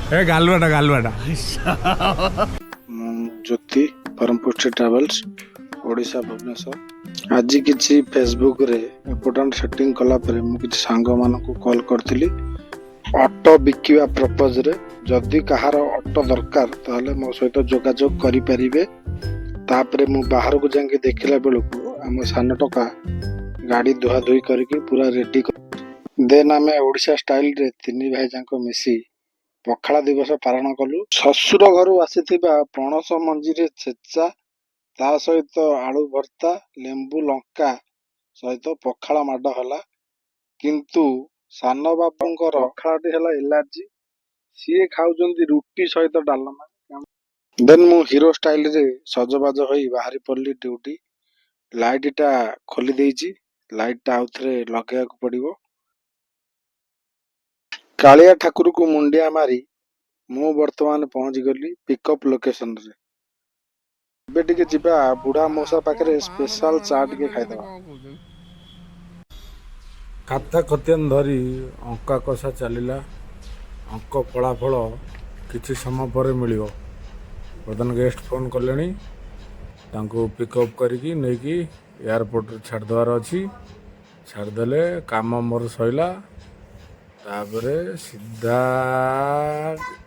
ଏ ଗାଲୁଆଟା, ଗାଲୁଆଟା। ମୁଁ ଜ୍ୟୋତି, ବ୍ରହ୍ମପୁର ଟ୍ରାଭେଲ୍ସ, ଓଡ଼ିଶା, ଭୁବନେଶ୍ୱର। ଆଜି କିଛି ଫେସବୁକରେ ଇମ୍ପୋର୍ଟାଣ୍ଟ ସେଟିଂ କଲା ପରେ ମୁଁ କିଛି ସାଙ୍ଗମାନଙ୍କୁ କଲ୍ କରିଥିଲି ଅଟୋ ବିକିବା ପର୍ପଜରେ। ଯଦି କାହାର ଅଟୋ ଦରକାର, ତାହେଲେ ମୋ ସହିତ ଯୋଗାଯୋଗ କରିପାରିବେ। ତାପରେ ମୁଁ ବାହାରକୁ ଯାଇକି ଦେଖିଲା ବେଳକୁ ଆମ ସାନ ଟୋକା ଗାଡ଼ି ଧୁଆ ଧୁଇ କରିକି ପୁରା ରେଡି। ଦେନ୍ ଆମେ ଓଡ଼ିଶା ଷ୍ଟାଇଲରେ ତିନି ଭାଇ ଯାକ ମିଶି ପଖାଳ ଦିବସ ପାଳନ କଲୁ। ଶ୍ୱଶୁର ଘରୁ ଆସିଥିବା ପଣସ ମଞ୍ଜିରେ ଛେଚା, ତା ସହିତ ଆଳୁ ଭର୍ତ୍ତା, ଲେମ୍ବୁ ଲଙ୍କା ସହିତ ପଖାଳ ମାଡ଼ ହେଲା। କିନ୍ତୁ ସାନ ବାବୁଙ୍କର ପଖାଳଟି ହେଲା ଏଲାର୍ଜି। ସିଏ ଖାଉଛନ୍ତି ରୁଟି ସହିତ ଡାଲମା। ଦେନ୍ ମୁଁ ହିରୋ ଷ୍ଟାଇଲରେ ସଜବାଜ ହୋଇ ବାହାରି ପଡ଼ିଲି ଡ୍ୟୁଟି। ଲାଇଟଟା ଖୋଲି ଦେଇଛି, ଲାଇଟଟା ଆଉଥରେ ଲଗେଇବାକୁ ପଡ଼ିବ। କାଳିଆ ଠାକୁରକୁ ମୁଣ୍ଡିଆ ମାରି ମୁଁ ବର୍ତ୍ତମାନ ପହଞ୍ଚିଗଲି ପିକଅପ୍ ଲୋକେସନରେ। ଏବେ ଟିକେ ଯିବା ବୁଢା ମଉସା ପାଖରେ ସ୍ପେଶାଲ ଚା ଟିକେ ଖାଇଦେବା। ଖାତା ଖତିଆନ ଧରି ଅଙ୍କା କଷା ଚାଲିଲା। ଅଙ୍କ ଫଳାଫଳ କିଛି ସମୟ ପରେ ମିଳିବ। ବର୍ତ୍ତମାନ ଗେଷ୍ଟ ଫୋନ୍ କଲେଣି। ତାଙ୍କୁ ପିକଅପ୍ କରିକି ନେଇକି ଏୟାରପୋର୍ଟରେ ଛାଡ଼ିଦେବାର ଅଛି। ଛାଡ଼ିଦେଲେ କାମ ମୋର ସରିଲା। ତାପରେ ସିଧା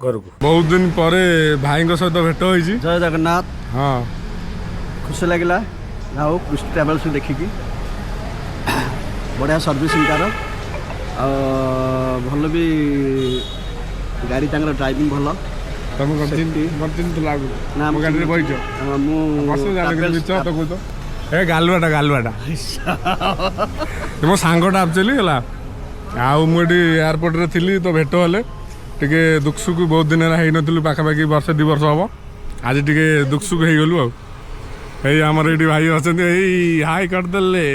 ଘରକୁ। ବହୁତ ଦିନ ପରେ ଭାଇଙ୍କ ସହିତ ଭେଟ ହେଇଛି। ଜୟ ଜଗନ୍ନାଥ। ଖୁସି ଲାଗିଲା ଆଉ ପୃଷ୍ଟି ଟ୍ରାଭେଲ୍ସ ଦେଖିକି। ବଢ଼ିଆ ସର୍ଭିସିଂ ତାର ଆଉ ଭଲ ବି ଗାଡ଼ି, ତାଙ୍କର ଡ୍ରାଇଭିଂ ଭଲ। ତମେ କଣ Safety. ଚିହ୍ନିଥିଲ ଆଗରୁ? ନା। ମୋ ଗାଡ଼ିରେ ବଇଛ? ହଁ, ମୁଁ ବସ ଜାଣିକି। ମିଛ ତ କହୁଛ। ଏ ଗାଲୁଆଟା, ଗାଲୁଆଟା। ଏ ମୋ ସାଙ୍ଗଟା ଆକ୍ଚୁଆଲି ହେଲା। ଆଉ ମୁଁ ଏଠି ଏୟାରପୋର୍ଟରେ ଥିଲି ତ ଭେଟ ହେଲେ। ଟିକେ ଦୁଃଖ ସୁଖ, ବହୁତ ଦିନ ହେଲା ହେଇନଥିଲୁ, ପାଖାପାଖି ବର୍ଷେ 2 ବର୍ଷ ହବ। ଆଜି ଟିକେ ଦୁଃଖ ସୁଖ ହେଇଗଲୁ। ଆଉ ଏଇ ଆମର ଏଇଠି ଭାଇ ଅଛନ୍ତି, ଏଇ ହାଇ କରିଦେଲେ।